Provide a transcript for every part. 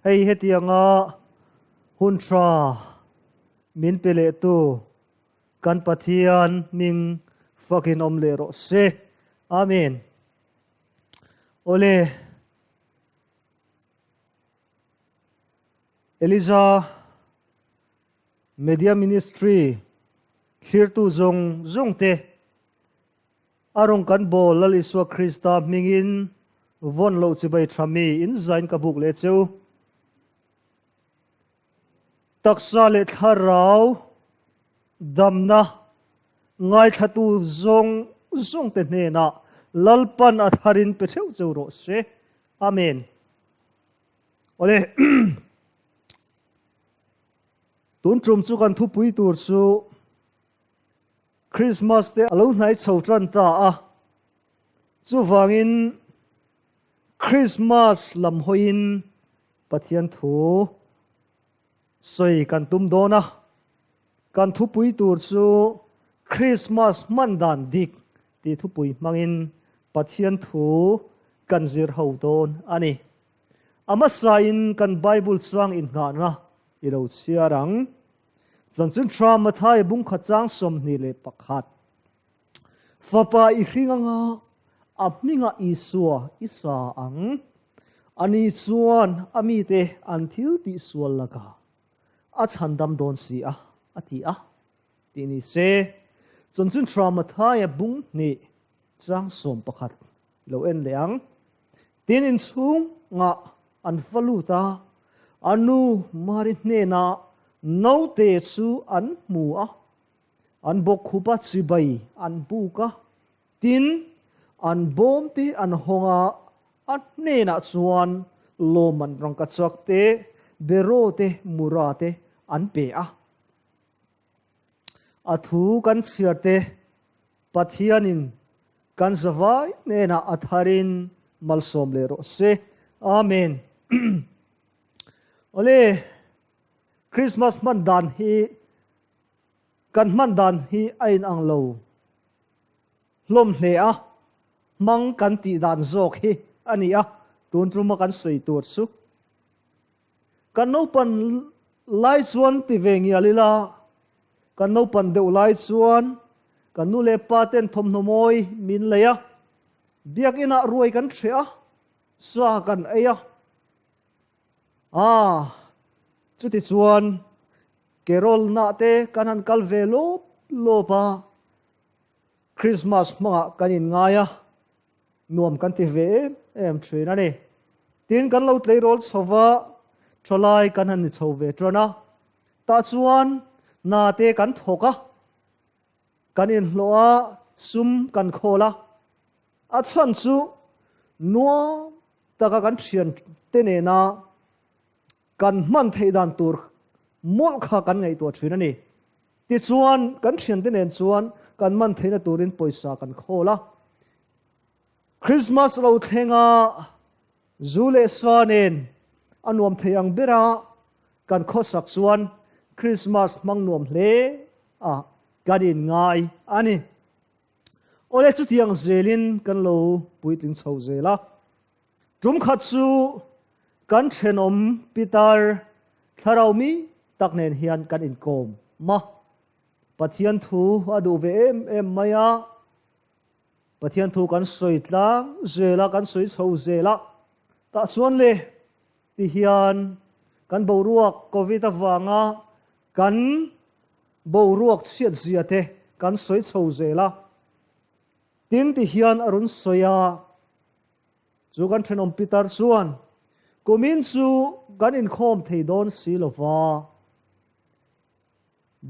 Hei hetianga hun tha min pe lehtu kan Pathian hming fakin awm leh rawh se. Amen. Awle. Eliza Media Ministry thlirtu zawng zawng te a rawn kan bawl Lal Isua Krista hmingin vawn loh chibai tha mi in zain ka buk leh cheu. Taksa leh thlarau damna ngaithlatu zawng zawng te hnenah Lalpan a tharin pe theuh cheu rawh se. Amen. Awle, tun tum chu kan thupui tur chu Christmas te a lo hnai chho tan ta a, chuvangin Christmas lam hawiin Pathian thu sawi kan tum dawn a, kan thupui tur chu Christmas hman dan dik tih thupui hmangin Pathian thu kan zir ho dawn a ni. A hmasain kan Bible chuang inngahna i lo chhiar ang. Chanchin Tha Mathai bungkhat chang 21. Fapa i hring anga a hminga Isua i sa ang. Ani chuan a mite an thil tih sual lakah a chhandam dawn si a, a ti a. Tih ni se, Chanchin Tha Mathai bung hnih chang 11 i lo en leh ang. Tin, inchhungah an va lut a, a nu Mari hnenah naute chu an hmu a, an bawkkhup a, chibai an buk a. Tin, an bawmte an hawng a, a hnenah chuan lawmman rangkachak te, beraw te, mura te an pe a. A thu kan chhiar te Pathianin kan zavai hnenah a tharin malsawm leh rawh se. Amen. Awle, Christmas hman dan hi kan hman dan hi a inang lo hlawm hle a, hmang kan tih dan zawk hi a ni a, tun tuma kan sawi tur chu. Kan naupan lai chuan ti ve ngial ila, kan naupan deuh lai chuan kan nu leh pa ten thawmhnaw mawi min lei a, biakinah ruai kan hreh a, sa kan ei a. Ah, chuti chuan carol nah te kan han kal ve lawp lawp a, Christmas hmangah kan inngai a. Nuam kan ti ve em em thin a ni. Tin, kan lo tleirawl chho va, thalai kan han ni chho ve tan a. Tah chuan hna te kan thawk a, kan inhlawh a, sum kan khawl a. A chhan chu nuam taka kan thian te nena kan hman theih dan tur mawlh kha kan ngaihtuah thin a ni. Tichuan, kan thiante nen chuan kan man theihna turin pawisa kan khawl a. Christmas lo thlenga zu leh sa nen a nuam thei ang bera kan khawsak chuan Christmas hmang nuam hle a kan inngai a ni. Awle, chutiang zelin kan lo puitling chho zel a. Tum khat chu kan thenawm pitar thlarau mi tak nen hian kan inkawm ma. Pathian thu a duh ve em em mai a, Pathian thu kan sawi tlang zel a, kan sawi chho zel a, tah chuan le ti hian kan boruak Covid avanga kan boruak chhiat zia te kan sawi chho zel a. Tin ti hian a rawn sawi a. Chu kan thenawm Peter chuan, Kumin chu kan inkhawm thei dawn si lo va,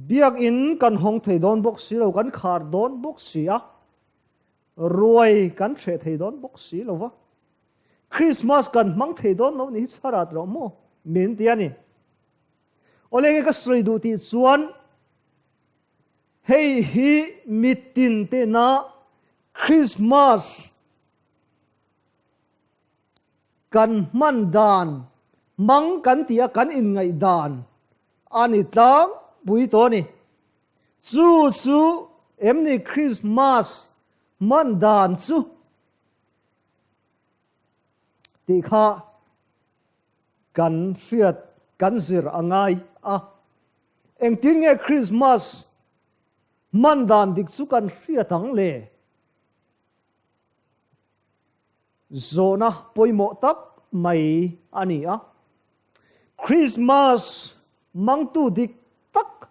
biakinn kan hawng thei dawn bawk si lo, kan khar dawn bawk si a, ruai kan hreh thei dawn bawk si lo va, Christmas kan hmang thei dawn lo ni hi chharat rawh maw? min ti a ni. Awle nge ka sawi duh tih chuan hei hi mitin tena Christmas Kan hman dan hmang kan tih a kan inngaih dan a ni tlangpui tawh a ni. Chu chu em ni Krismas hman dan chu tih kha. kan hriat kan zir a ngai a. Engtin nge Krismas hman dan dik chu kan hriat ang le? Zawhna pawimawh tak mai a ni a. Krismas mangtu dik tak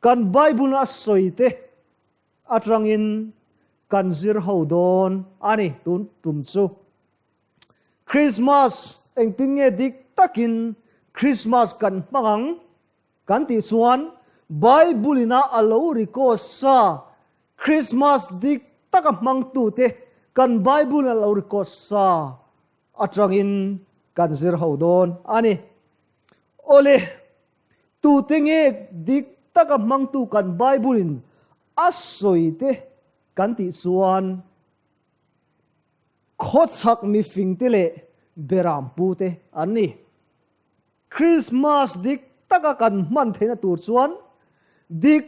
kan Bible a sawi te atangin kan zir ho dawn a ni tun tum chu. Krismas engtin nge dik takin Krismas kan hmang ang kan tih chuan Bible ina a lo record sa Krismas dik taka hmangtute kan Bible a lo record sa atangin kan zir ho dawn a ni. Awle, tute nge dik taka hmangtu kan Bible in a sawi te kan tih chuan Khawchhak mifingte leh berampute an ni. Krismas dik taka kan hman theihna tur chuan dik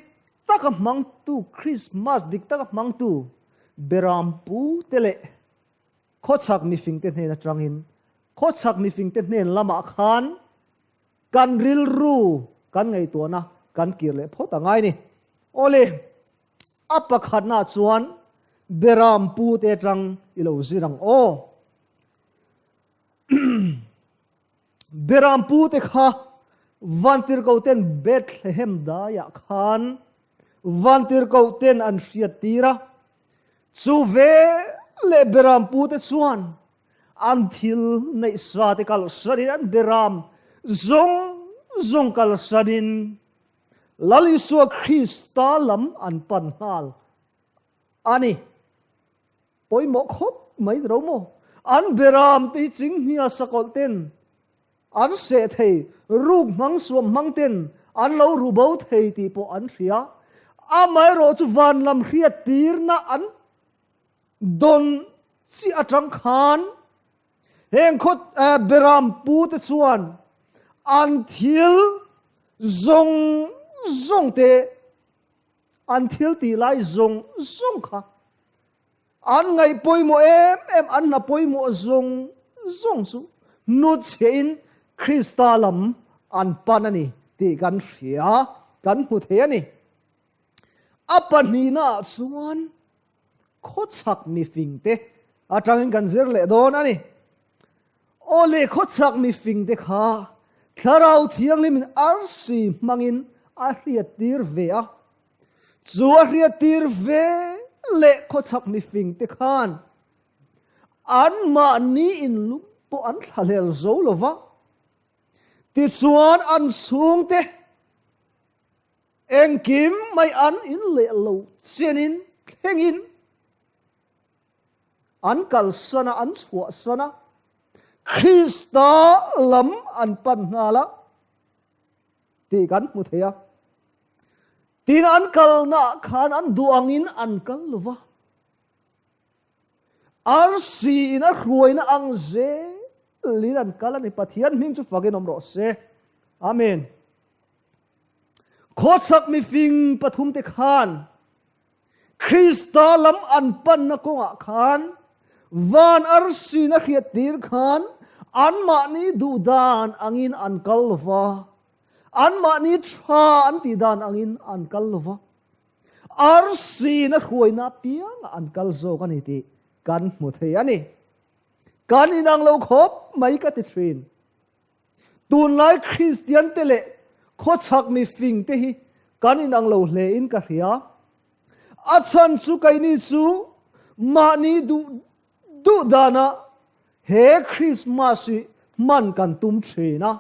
taka hmangtu Krismas dik taka hmangtu berampute leh khawchhak mifingte hnen atangin khawchhak mifingte hnen lamah khan kan rilru kan ngaihtuahna kan kir leh phawt a ngai ni. Awle. A pakhatna chuan Beram pu te atang i lo zir ang aw. Beram pu te kha Vantirhkoh ten Bethlehem daiah khan Vantirhkoh ten an hriat tir a. Chu ve leh Beram pu te chuan an thil neih sa te kalsanin an Beram zawng zawng kalsanin Lal Isua Krista lam an pan nghal a ni. Pawimawh khawp mai ro maw? An beram te hi chinghnia sakawlh ten an seh thei, ruk hmang suam hmang ten an lo ru bo thei tih pawh an hria. Amaherawh chu van lam hriat tirna an dawn chiah atang khan Heng khaw beram pu te chuan an thil zawng zawng te, an thil tih lai zawng zawng kha an ngaih pawimawh em em, an hna pawimawh zawng zawng chu hnutchhiahin Krista lam an pan a ni tih kan hria, kan hmu thei a ni. A pahnihnaah chuan Khawchhak mifingte atangin kan zir leh dawn a ni. Awle khawchhak mifingte kha Thlarau Thianghlimin arsi hmangin a hriattir ve a. Chu a hriattir ve leh khawchhak mifingte khan anmahni inlum pawh an thlahlel zo lo va. Tichuan an chhungte Engkim mai an in leh lo chenin thlengin an kalsan a, an chhuahsan a, Krista lam an pan nghal a tih kan hmu thei a. Tin, an kalnaah khan an duh angin an kal lo va, arsi in a hruaina ang zelin an kal a ni. Pathian hming chu fakin awm rawh se. Amen. Khawchhak mifing pathumte khan Krista lam an panna kawngah khan van arsin a hriattir khan anmahni duh dan angin an kal lo va, anmahni tha an tih dan angin an kal lo va, arsin a hruaina apiangah an kal zawk a ni tih kan hmu thei a ni. Kan inang lo khawp mai ka ti thin. Tunlai Kristian te leh khawchhak mifing te hi kan inang lo hle in ka hria. A chhan chu keini chu mahni duh duh danah he Krismas hi hman kan tum thin a.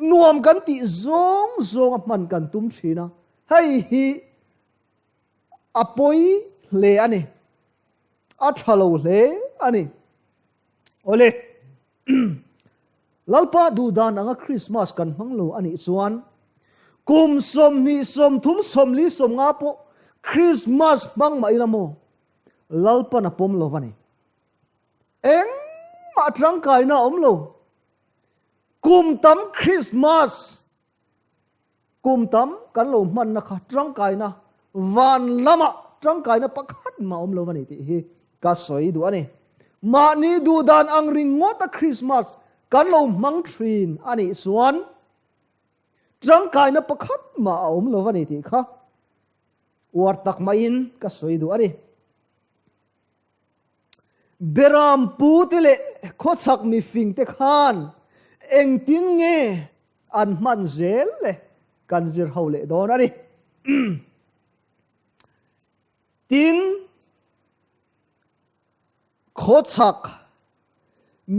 Nuam kan tih zawng zawnga hman kan tum thin a. Hei hi a pawi hle a ni. A tha lo hle a ni. Awle. Lalpa duhdan anga Krismas kan hmang lo a nih chuan kum 20, 30, 40, 50 pawh Krismas hmang mah ila maw Lalpan a pawm lo a ni. Engmah tangkaina a awm lo. Kum tam Krismas kum tam kan lo hmanna kha tangkaina van lamah tangkaina pakhat mah awm lo a ni tih hi ka sawi duh a ni. Mahni duhdan ang ringawta Krismas Kan lo hmang thin a nih chuan tangkaina pakhat mah a awm lo a ni tih kha uar tak maiin ka sawi duh a ni. Beram pute leh khawchhak mifingte khan engtin nge an hman zel le kan zir ho leh dawn a ni. Tin, Khawchhak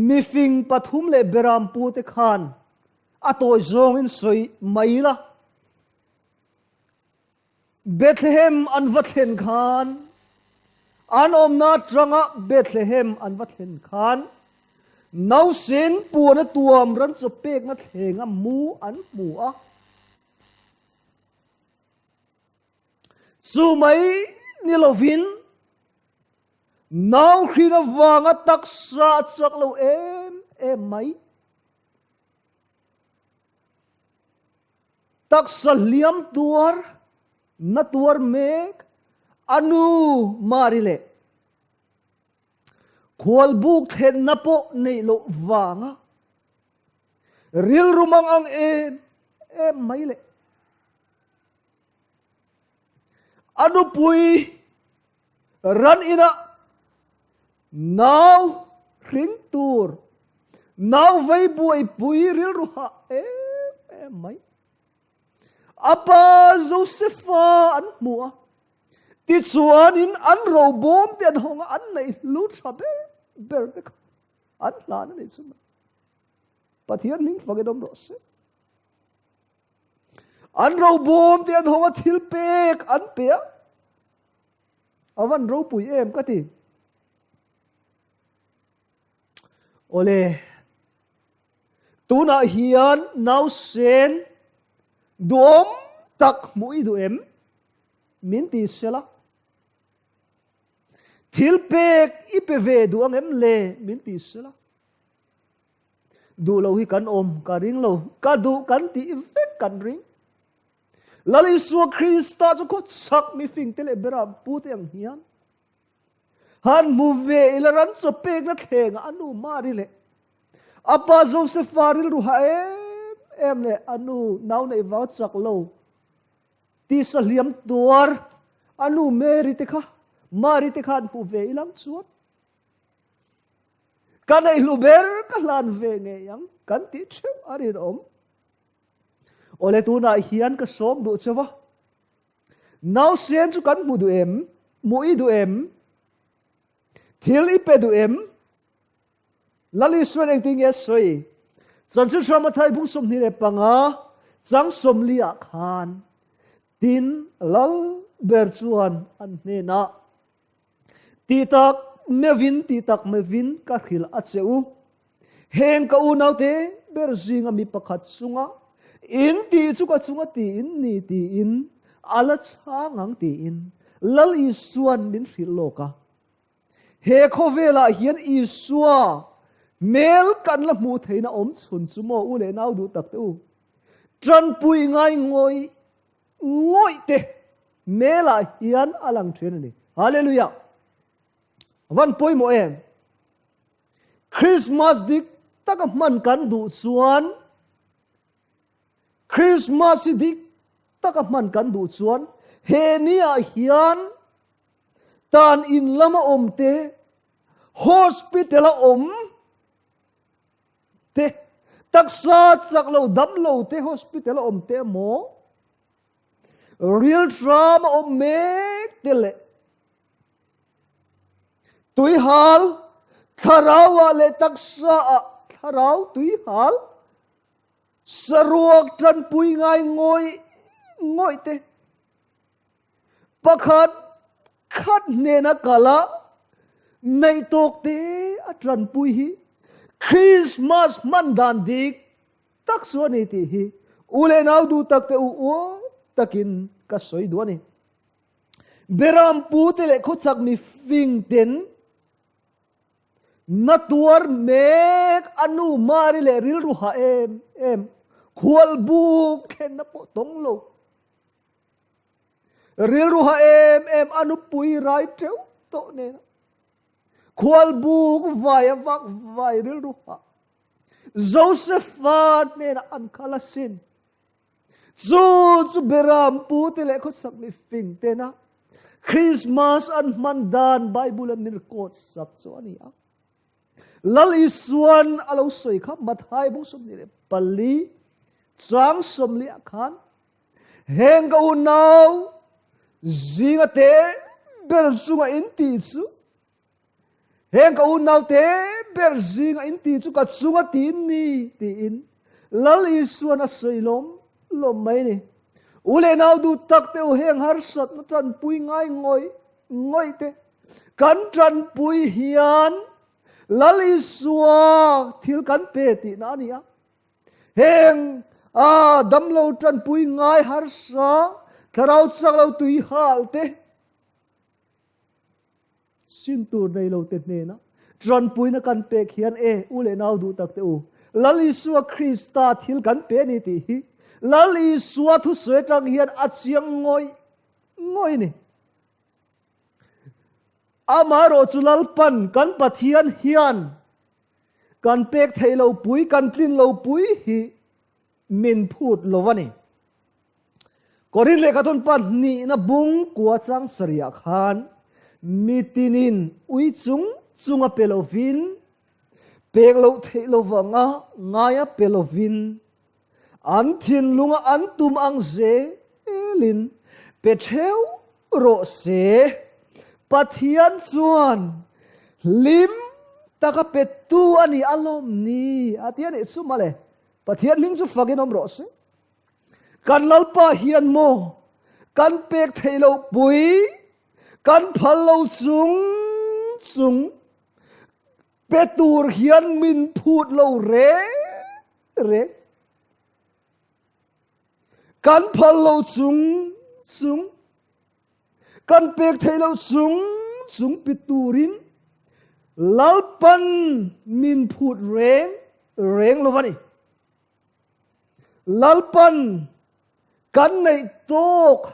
mifing pathum leh beram pute khan a tawi zawngin sawi mai la. Bethlehem an va thlen khan, an awmna atanga Bethlehem an va thlen khan, nausen puana tuam ran chaw pekna thlenga mu an hmu a. Chu mai ni lovin nau hrin avanga taksa a chak lo em em mai. Taksa hliam tuar, na tuar mek a nu Mari leh khualbuk thlenna pawh neih loh vanga rilru mang ang em em mai leh A nupui ran inah nau hring tur nau vei buaipui rilru hah em em mai. A pa Josefa an hmu a, tichuanin an robawm te an hawng a, an neih hlu tha ber ber te kha an hlan a nih chu mai. Pathian hming fakin awm rawh se. An robawm te an hawng a thil pek an pe a. A van ropui em ka ti. Ole. Tunah hian nausen duhawm tak hmuh i duh em? Min ti sela. Thil pek i pe ve duh ang em le? Min ti sela. Duh lo hi kan awm ka ring lo, ka duh kan tih vek kan ring. Lal Isua Krista chu khaw chak mi fing te leh bera pu te ang hian han hmu ve ila ran chaw pekna thlengah a nu Mari leh a pa Josefa rilru ha em em leh a nu nau neih vang chak lo tisa hliam tuar a nu Mary te kha Mari te kha han hmu ve ilang chuan Ka neih hlu ber ka hlan ve ngei ang kan tih theuh a rinawm. Awle tunah hian ka sawm duh cheu a. Nausen chu kan hmu duh em? Hmuh i duh em? Thil i pe duh em? Lal Isuan engtin nge a sawi? Chanchin Hram Athai bung 25 chang 40 ah khan tin Lal ber chuan an hnenah Ti tak meuhin, ti tak meuhin ka hrilh a che u. Heng ka unaute ber zinga mi pakhat chunga in tih chu ka chunga tiin ni tiin a la chhang ang tiin Lal Isua'n min hrilh lawk a. He khawvelah hian Isua hmel kan la hmuh theihna awm chhun chu maw u leh nau duh tak te u, tanpui ngai ngawih ngawih te Hmelah hian a lang thin a ni. Hallelujah! Van pawimawh em? Christmas dik taka hman kan duh chuan Christmas hi dik taka hman kan duh chuan he ni ah hian tan in lama awm te hospital a awm te taksa chak lo dam lo te hospital a awm te emaw Real tram a awm mek te leh tuihal thlarau ah leh taksa ah thlarau tuihal saruak tanpui ngai ngawih ngawih te pakhat khat hnena kal a neih tawk te a tanpui hi Christmas hman dan dik tak chu a ni tih hi u leh nau duh tak te u uar takin ka sawi duh a ni. Beram pu te leh khawchak mi fing ten na tuar mek a nu Mari leh rilru ha em em khual buk thlenna pawh tawng lo. Rilru ha em em a nupui rai teuh tawh nena khual buk vai a vak vai rilru ha. Josefa hnenah an kal asin. Chu chu beram pu te leh khawchhak mi fing tena Christmas an hman dan Bible an min record sak chu a ni a. Lal Isuan a lo sawi kha Mathai bung 24 chang 40 ah khan heng ka unau zinga te ber chunga in ti chu Heng ka unaute ber zinga in ti chu ka chunga tin ni tiin Lal Isuan a sawi lawm lawm mai ni. U leh nau duh tak te u heng harsatna tanpui ngai ngawih ngawih te kan tanpui hian Lal Isua thil kan pe tihna a ni a. Heng a damlo tanpui ngai harsa thlarau chak lo tui hal te Sin tur nei lo te hnena tanpuina kan pek hian e u leh nau duh tak te u, Lal Isua Krista thil kan pe a ni tih hi Lal Isua thusawi atang hian a chiang ngawih ngawih a ni. Amaherawh chu Lalpan kan Pathian hian kan pek theih lo pui, kan tlin lo pui hi min phut lo a ni. Korin lehkhathawn pahnihna bung kua chang sarihah khan mitinin ui chung chunga pe lovin, pek loh theih lovanga ngaia pe lovin, an thinlunga an tum ang zelin pe theuh rawh se. Pathian chuan hlim taka petu a ni alawm ni a ti a nih chu mawle. Pathian hming chu fakin awm rawh se. Kan Lalpa hian maw kan pek theih loh pui, kan phal lo chung chung pe tur hian min phut lo reng reng. Kan phal lo chung chung, kan pek theih loh chung chung pe turin Lalpan min phut reng reng lo a ni. Lalpan kan neih tawk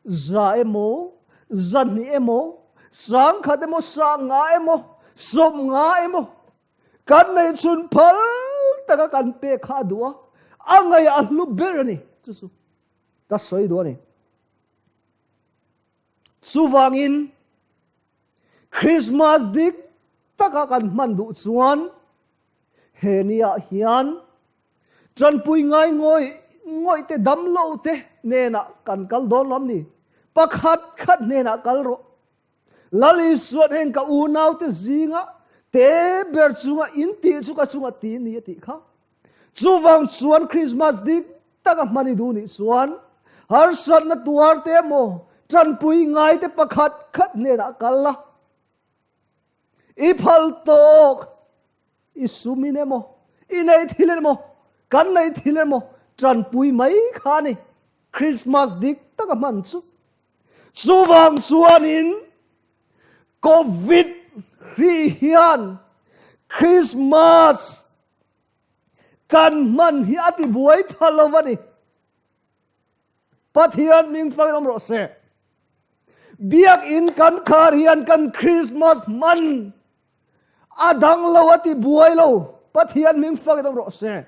za emaw, zahnih emaw, sangkhat emaw, sanga emaw, sawmnga emaw kan neih chhun phal taka kan pek kha a duh a, a ngaih a hlu ber a ni. Chu chu ka sawi duh a ni. Chuvangin Christmas dik taka kan hman duh chuan He niah hian tanpui ngai ngawih ngawih te dam lo te hnenah kan kal dawn lo am ni? Pakhat khat hnenah kal rawh. Lal Isuan heng ka unaute zinga te ber chunga in tih chu ka chunga ti ni a tih kha. Chuvang chuan Christmas dik taka hman i duh nih chuan harsatna tuar te emaw tanpui ngai te pakhat khat hnenah kal la. I phal tawk, i sumin emaw, i nei thil emaw, kan nei thil emaw tanpui mai kha a ni. Christmas dik taka hman chu. Chuvang chuanin Covid hri hian Christmas kan hman hi a ti buai pha lo a ni. Pathian ming fang awm rawh se. Biakinn kan khar hian kan Christmas hman a dang lo a ti buai lo. Pathian ming fang awm rawh se.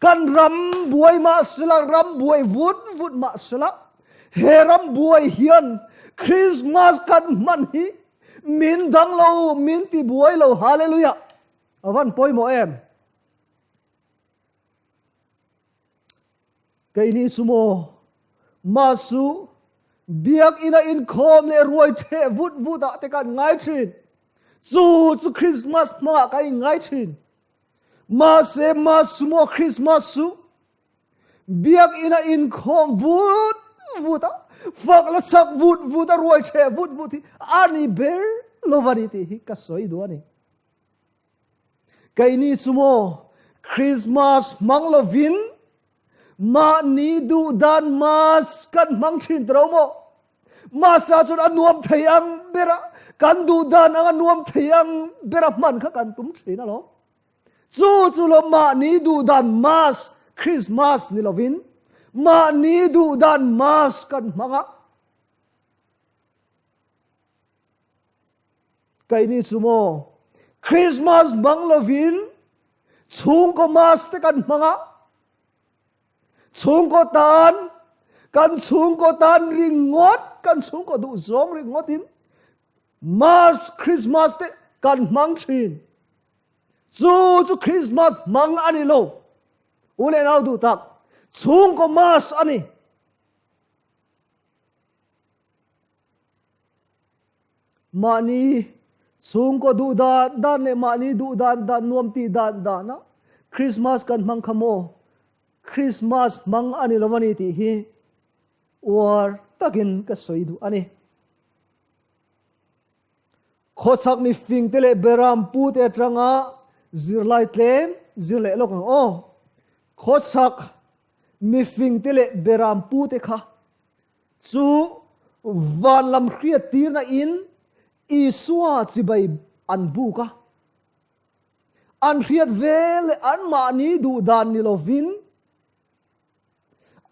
Kan ram buai mah sela, ram buai vut vut mah sela, he ram buai hian Christmas kan hman hi min dang lo, min ti buai lo. Hallelujah. Avan pawimawh em? Keini chu maw Masu biakinn a inkhawm leh ruai theh vut vut ah te kan ngai thin. Chu chu Christmas hmangah kan inngai thin. Mahse Masu maw Christmas chu biakinn a inkhawm vut vut a, fak la chak vut vut a, ruai theh vut vut hi a ni ber lo va ni tih hi ka sawi duh a ni. Keini chu maw Christmas hmang lovin mahni duh dan mas kan hmang thin ta lo maw? Masa chuan a nuam thei ang bera kan duh dan anga nuam thei ang bera hman kha kan tum thin alawm. Chu chu lo mahni duh dan mas Christmas ni lovin mahni duh dan mas kan hmang a. Keini chu maw Christmas bang lovin Chhungkaw mas te kan hmang a, chhungkaw tan, kan chhungkaw tan ringawt, kan chhungkaw duh zawng ringawtin mas Christmas te kan hmang thin. Chu chu Christmas hmang a ni lo. U leh nau duh tak, chhungkaw mas a ni. Mahni chhungkaw duh dan dan leh mahni duh dan dan nuam tih dan dana Christmas kan hmang kha maw? Christmas hmang a ni lo a ni tih hi uar takin ka sawi duh a ni. Khawchhak mifing te leh beram pu te atanga zirlai tlem zir leh lawk ang aw. Khawchhak mifing te leh beram pu te kha Chu van lam hriattirna in Isua chibai an buk a. An hriat ve leh anmahni duh dan ni lovin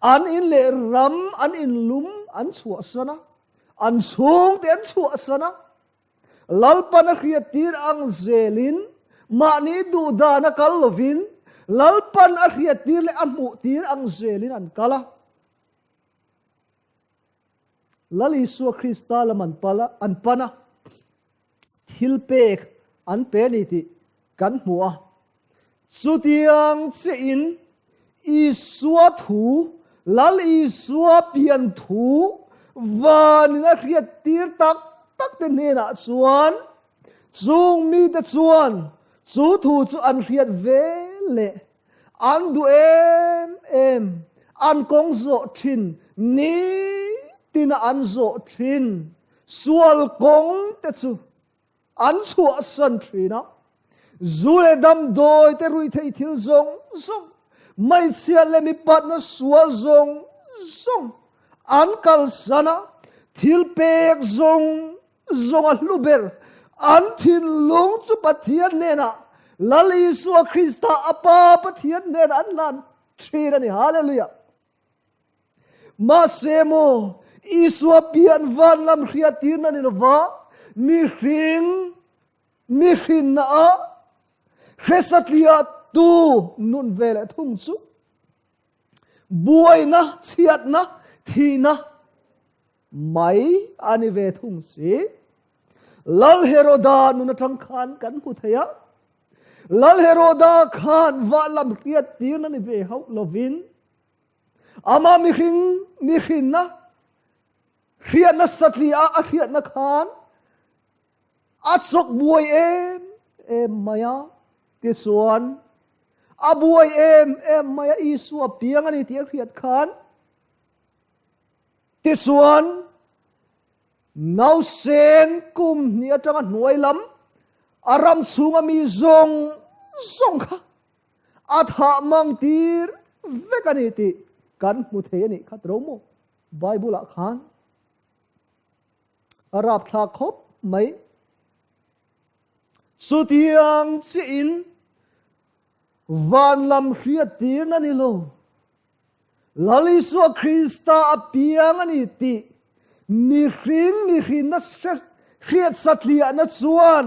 an in leh ram an inlum an chhuahsan a, an chhungte an chhuahsan a. Lalpan a hriattir ang zelin mahni duh dana kal lovin Lalpan a hriattir leh a hmuhtir ang zelin an kal a. Lal Isua Krista lam an pal a, an pan a, thil pek an pe a ni tih kan hmu a. Chutiang chiahin Isua thu, Lal Isua pian thu vanin a hriattir tak tak te hnenah chuan chung mite chuan chu thu chu an hriat ve leh An duh em em, an kawng zawh thin, nitina an zawh thin sual kawng te chu an chhuahsan thin a. Zu leh damdawi te ruihtheih thil zawng zawng, hmeichhia leh mipatna sual zawng zawng an kalsan a, thil pek zawng zawng a hlu ber. An thinlung chu Pathian hnenah, Lal Isua Krista a Pa Pathian hnenah an hlan thin a ni. Hallelujah! Mahse maw, Isua pian van lam hriattirna ni lova, mihring mihrinna ah hresatliah tu nun ve leh thung chu buaina, chhiatna, thihna, Mai a ni ve thung si. Lal Heroda nun atang khan kan hmu thei a. Lal Heroda khan vah lam hriat tirna ni ve hauh lovin ama mihring mihrinna hriatna satliah a hriatna khan a chawk buai em em mai a. Tichuan a buai em em mai a Isua piang a ni tih a hriat khan Tichuan, nausen kum hnih atanga hnuai lam a ram chhunga mi zawng zawng kha a thah mang tir vek a ni tih kan hmu thei a nih kha tiro maw? Bible ah khan a rapthlak khawp mai. Chutiang chiahin van lam hriattirna ni lo. Lal Isua Krista a piang a ni tih mihring mihrinna hriat satliahna chuan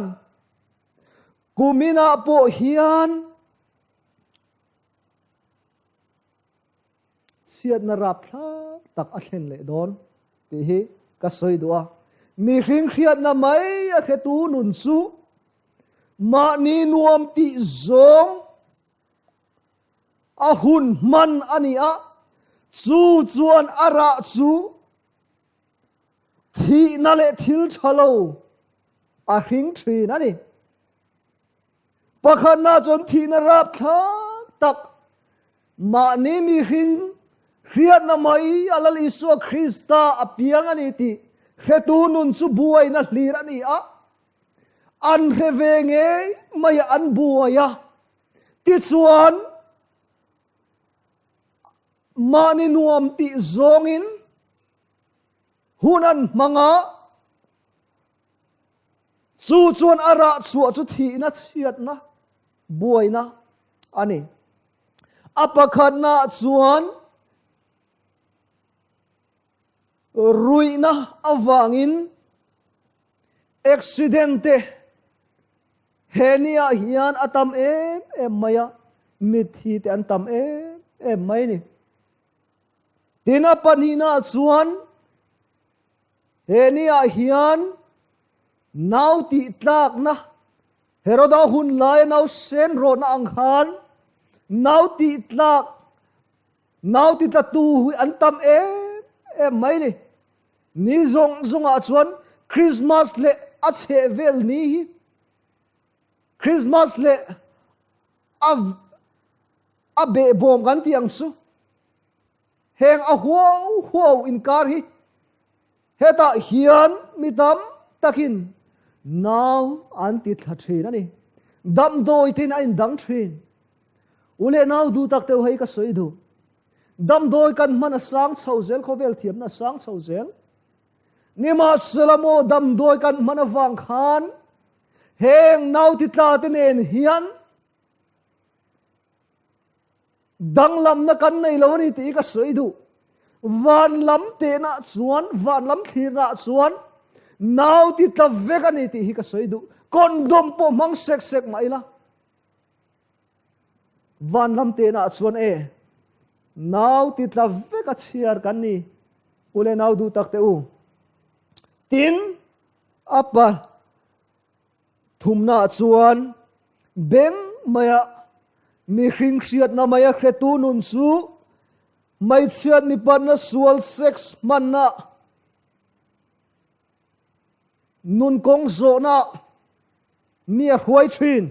kuminah pawh hian chhiatna rapthlak tak a thlen leh dawn tih hi ka sawi duh a. Mihring hriatna mai a hretu nun chu mahni nuam tih zawng A hun hman a ni a, chu chuan a rah chu thihna leh thil tha lo a hring thin a ni. Pakhatna chuan thihna rapthlak tak mahni mihring hriatna mai a Lal Isua Krista a piang a ni tih hretu nun chu buaina hlir a ni a, an hre ve ngei mai a an buai a. Tichuan, mahni nuam tih zawngin hun an hmang a, chu chuan a rah chhuah chu thihna, chhiatna, buaina a ni. A pakhatnaah chuan ruihna avangin accident te He ni ah hian a tam em em mai a. Mitthi te an tam em em mai ni. Tin a pahnihna chuan he ni ah hian nau tih tlakna Heroda hun laia nau sen rawhna ang khan nau tih tlak nau ti tlatu hi an tam em em mai ni. Ni zawng zawngah chuan Christmas leh a chheh vel ni hi Christmas leh a a behbawm kan tih ang chu heng a huau huau inkar hi hetah hian mi tam takin nau an ti thla thin a ni. Damdawi tein a indang thin. U leh nau duh tak teuh hei ka sawi duh. Damdawi kan hman a sang chho zel, khawvel thiamna a sang chho zel. Nimahsela maw damdawi kan hman avang khan heng nau ti tla te nen hian danglamna kan nei lo a ni tih hi ka sawi duh. Van lam tehna chuan, van lam thlirna chuan nau ti tla vek a ni tih hi ka sawi duh. Condom pawh hmang sek sek mah ila. Van lam tehna chuan e, nau ti tla vek a chhiar kan ni. U leh nau duh tak te u. Tin, apa Thumnaah chuan beng maia mihring hriatna maia hretu nun chu hmeichhiat mipatna sual sex hmanna nun kawng zawhna mi a hruai thin.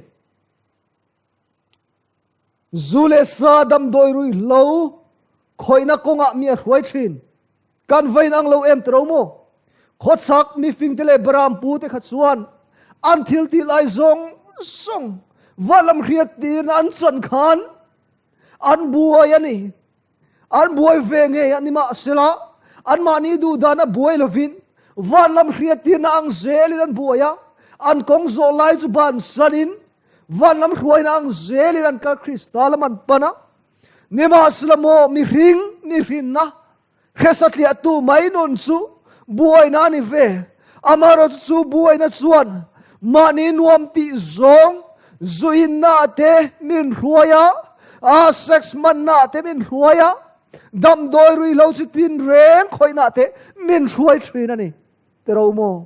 Zu leh sa damdawi ruihhlo khawihna kawngah mi a hruai thin. Kan vain ang lo em tiro maw? Khawchhak mifingte leh Berampu te kha chuan an thil tih lai zawng zawng vanlam hriat tirna an chan khan an buai a ni. An buai ve ngei a ni mahsela anmahni duhdan a buai lovin vanlam hriat tirna ang zelin an buai a, an kawng zawh lai chu bansanin Vanlam hruaina ang zelin an kal Krista lam an pan a. Nimahsela maw mihring mihrinna hresatliahtu mai nun chu buaina a ni ve. Amaherawhchu chu buaina chuan mahni nuam tih zawng zuinna te min hruai a, a sex hmanna te min hruai a, damdawi ruihhlo chi tin reng khawihna te min hruai thin a ni. Tiro maw?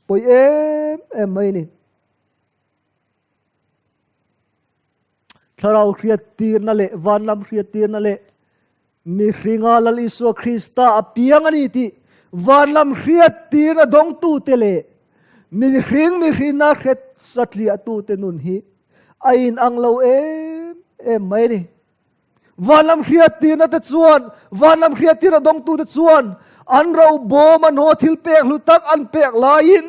Pawi em em mai ni. Thlarau hriat tirna leh vanlam hriat tirna leh mihringa Lal Isua Krista a piang a ni tih vanlam hriat tirna dawngtute leh mihring mihrinna hret satliahtute nun hi a inang lo em em mai ni. Vanlam hriattirna te chuan, vanlam hriattirna dawngtute chuan an ro bawm an haw thil pek hlu tak an pek laiin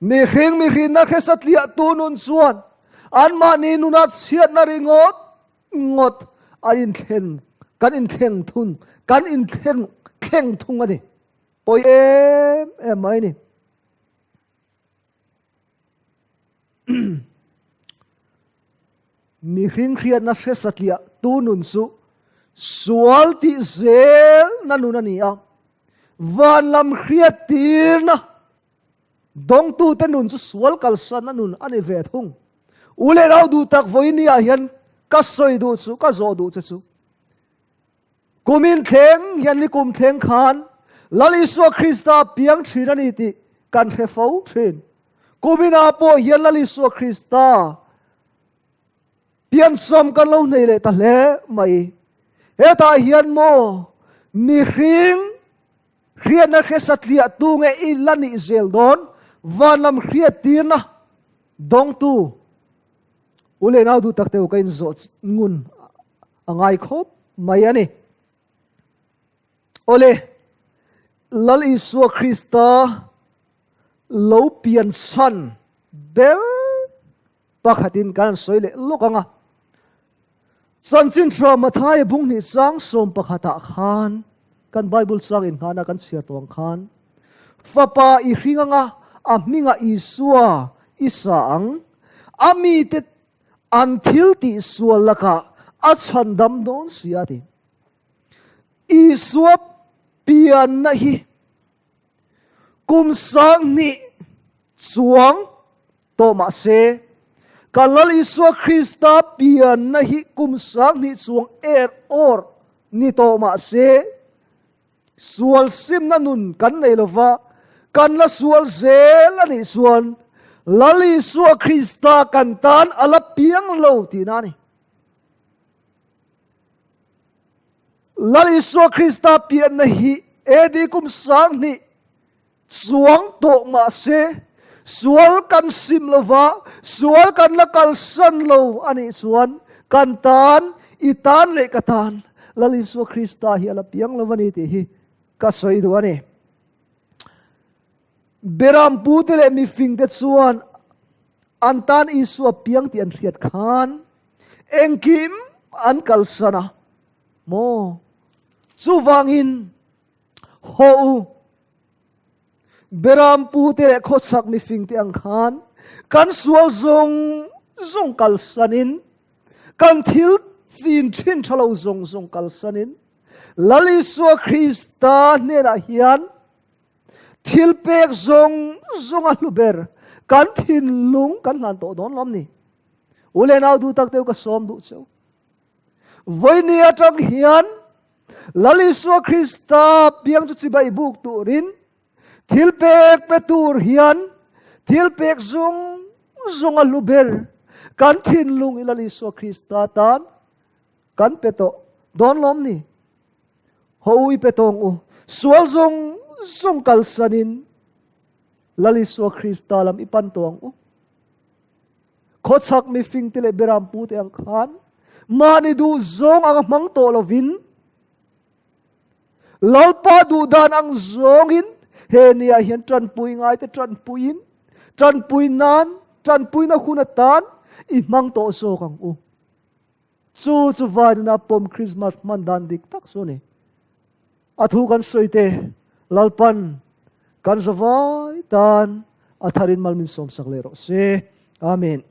mihring mihrinna hre satliahtu nun chuan anmahni nuna chhiatna ringawt ngawt an inthleng kan inthleng thung kan inthleng thleng thung a ni. Pawi em em mai a ni. Mihring hriatna hre satliah tu nun chu sual tih zel na nun a ni a, van lam hriat tirna dawngtute nun chu sual kalsanna nun a ni ve thung. U leh nau duh tak vawiin ah hian ka sawi duh chu, ka zawh duh che chu, Kumin thleng hian ni kum thleng khan Lal Isua Krista piang thin a ni tih kan hre fo thin. Kuminah pawh hian Lal Isua Krista piansawm kan lo hnei leh ta hle mai. Hetah hian maw mihring hriatna hre satliah tu nge i la nih zel dawn vanlam hriattirna dawngtu u leh nau duh tak te u ka inzawh ngun A ngai khawp mai a ni. Awle, Lal Isua Krista lo pian chhan ber pakhatin kan han sawi leh lawk ang a. Chanchin Tha Mathaia bung hnih chang sawm pakhatah khan kan Bible chang inngahna kan chhiar tawh ang khan Fapa i hring anga a hmingah Isua i sa ang, a mite An thil tih sual lakah a chhandam dawn si a ti. Isua pianna hi kum 2000 chuang. Tawh mah se, kan Lal Isua Krista pianna hi kum 2000 chuang er awr ni tawh mah se, sual simna nun kan nei lova, kan la sual zel a nih chuan Lal Isua Krista kan tan a la piang lo tihna a ni. Lal Isua Krista pianna hi AD kum 2000 Chuang tawh mah se, sual kan sim lo va, sual kan la kalsan lo a nih chuan kan tan, i tan leh ka tan Lal Isua Krista hi a la piang lo a ni tih hi ka sawi duh a ni. Berampute leh mifingte chuan an tan Isua piang tih an hriat khan engkim an kalsan a maw? Chuvangin Haw u, Beram pute leh khawchhak mifing te ang khan kan sual zawng zawng kalsanin, kan thil chin thin tha lo zawng zawng kalsanin, Lal Isua Krista hnenah hian thil pek zawng zawng a hlu ber kan thinlung kan hlan tawh dawn lawm ni. U leh nau duh tak deuh ka sawm duh cheu. Vawiini atang hian Lal Isua Krista piang chu chibai buk turin thil pek pe tur hian thil pek zung zung a hlu ber kan thinlung i Lal Isua Krista tan kan pe tawh dawn lawm ni. Ho u i pe tawng u sual zung zung kalsanin Lal Isua Krista lam i pan tawng u. Khawchhak mifing te leh beram pu te ang khan mahni duh zawng anga hmang tawh lovin Lalpa duh dan ang zawngin he nia hian tanpui ngai te tanpuiin tanpui nan tanpuina hun atan i hmang tawh zawk ang u. Chu chu vainina pawm Christmas hman dan dik tak chu ni. A thu kan sawi te Lalpan kan zavai tan a tharin mal min sawmsak leh rawh se. Amen.